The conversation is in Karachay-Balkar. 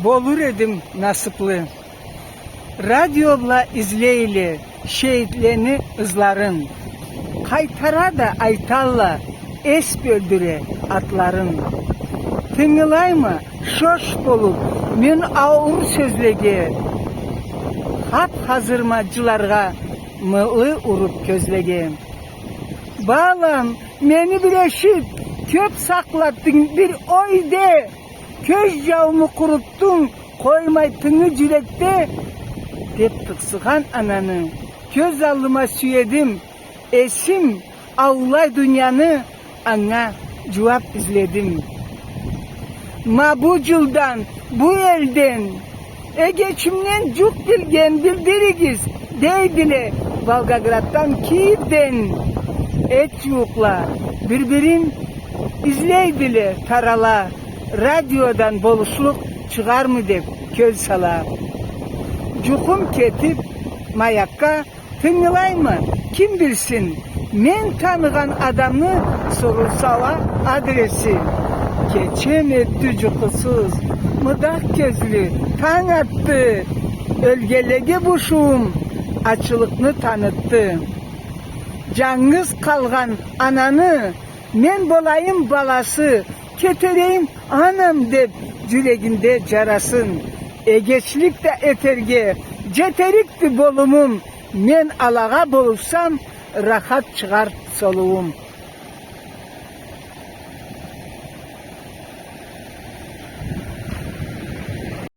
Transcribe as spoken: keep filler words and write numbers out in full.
Болур эдим насыплы. Радио бла излейле шейитлени ызларын. Къайтара да айталла эс бёлдюре атларын. Тынгылайма шош болуп мен ауур сёзлеге. Хап-хазырма джыларгъа мылы уруп кёзлеге. Балам, мени бир эшит, кёп сакълатдынг бир ойде, кёз джаууму къурутдунг, къоймай тынгы джюрекде, деп тыкъсыгъан ананы кёз аллыма сюедим, эсим аулай дунияны анга джууап изледим. Ма бу джылдан, бу элден, эгечимден джукъ билген билдиригиз, дейдиле Волгограддан, Киевден. Эт джууукъла бир-бирин излейдиле, тарала, радиодан болушлукъ чыгъармы деп кёл сала. Джукъум кетип, Маякка тынгылайма, ким билсин, мен таныгъан адамны сорулса уа адреси. Кечем ётдю джукъусуз, мыдах кёзлю танг атды. Ёлгенлеге бу шуум ачылыкъны танытды. Джангыз къалгъан ананы мен болайым баласы, кетерейим, анам, деп, джюрегинде джарасын. Эгечлик да этерге джетерикди болумум, мен алагъа болушсам, рахат чыгъар солуум.